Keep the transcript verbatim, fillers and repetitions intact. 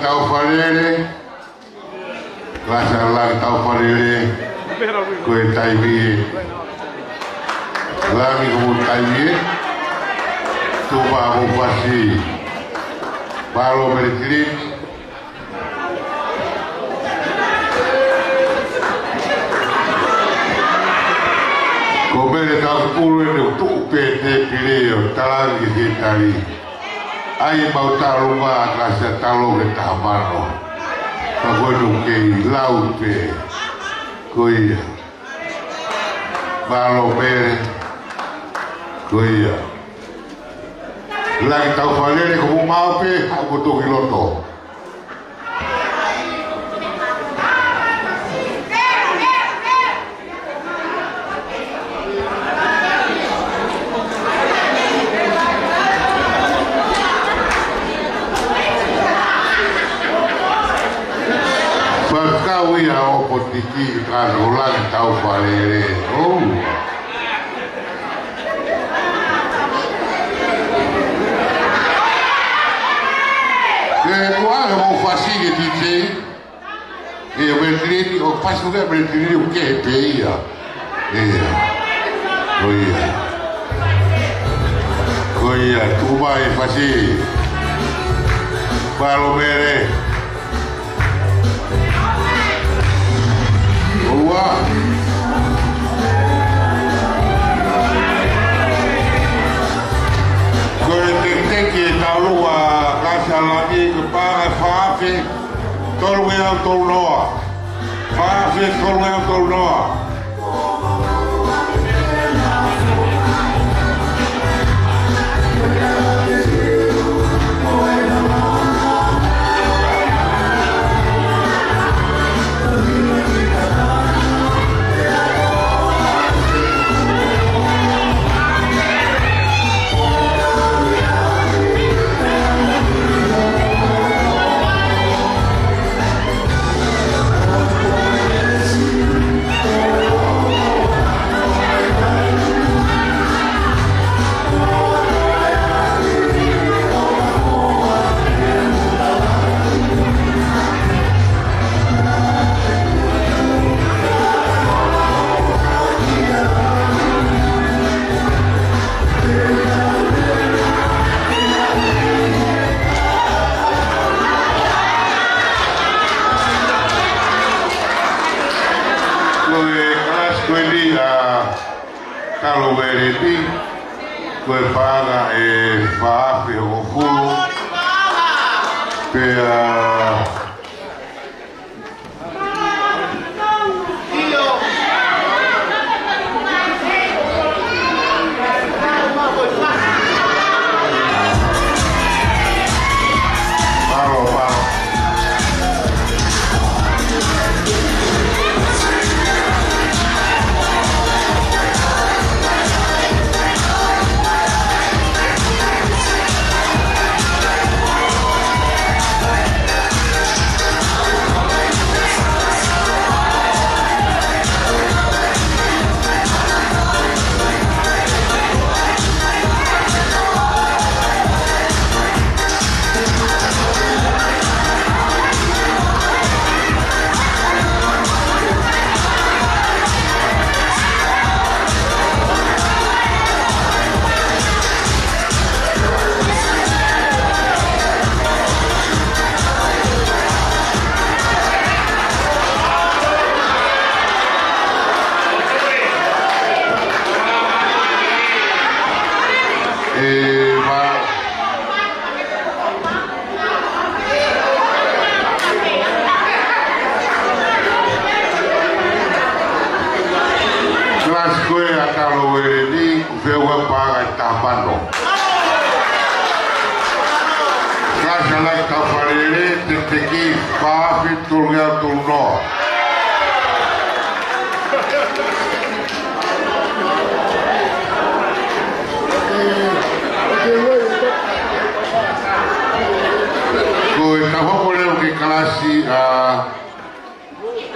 Taufalele, Kalasi ʻa Langi Taufalele, ko e taimi ē. Langi ko e taimi ē. Tuʻu maʻu mo fasi. Palo Mele Tilini. Ko Mele Taufalele ʻoku tuʻu pē he tēpile ʻo talaange ke tali. ʻAi mau talonga ʻa Kalasi ʻa Talo ke taha mano. Ka ko ʻene kei lau pē. Ko ia. Palo Mele. Ko ia. Langi Taufalele ko mo mau pē, haʻu mo toki loto. Fakau ia ʻo potiki ka no Langi Taufalele. Oh. Ke kuo ʻalu mo fasi ke tite. Ke Mele Tilini ʻo fasi ke Mele Tilini ʻo ke pē ia. Ia. Ko ia. Ko ia, tuʻu mai fasi. Palo Mele. ʻOua. Ko e teketeki ʻe taulua, Kalasi ʻa Langi, ko e paʻanga ʻe fā afe tolungeau tolunoa. Fā afe tolungeau tolunoa. Ko e kalasi ko eni ʻa Talo Mele Tilini, ko e paʻanga ʻe fā afe hongofulu. Pea ʻE, ma. Kalasi ko ē ʻa Talo Mele Tilini, ʻoku feʻunga paʻanga ʻe taha mano. Kalasi ʻa Langi Taufalele, teketeki fā afe tolungeau tolunoa.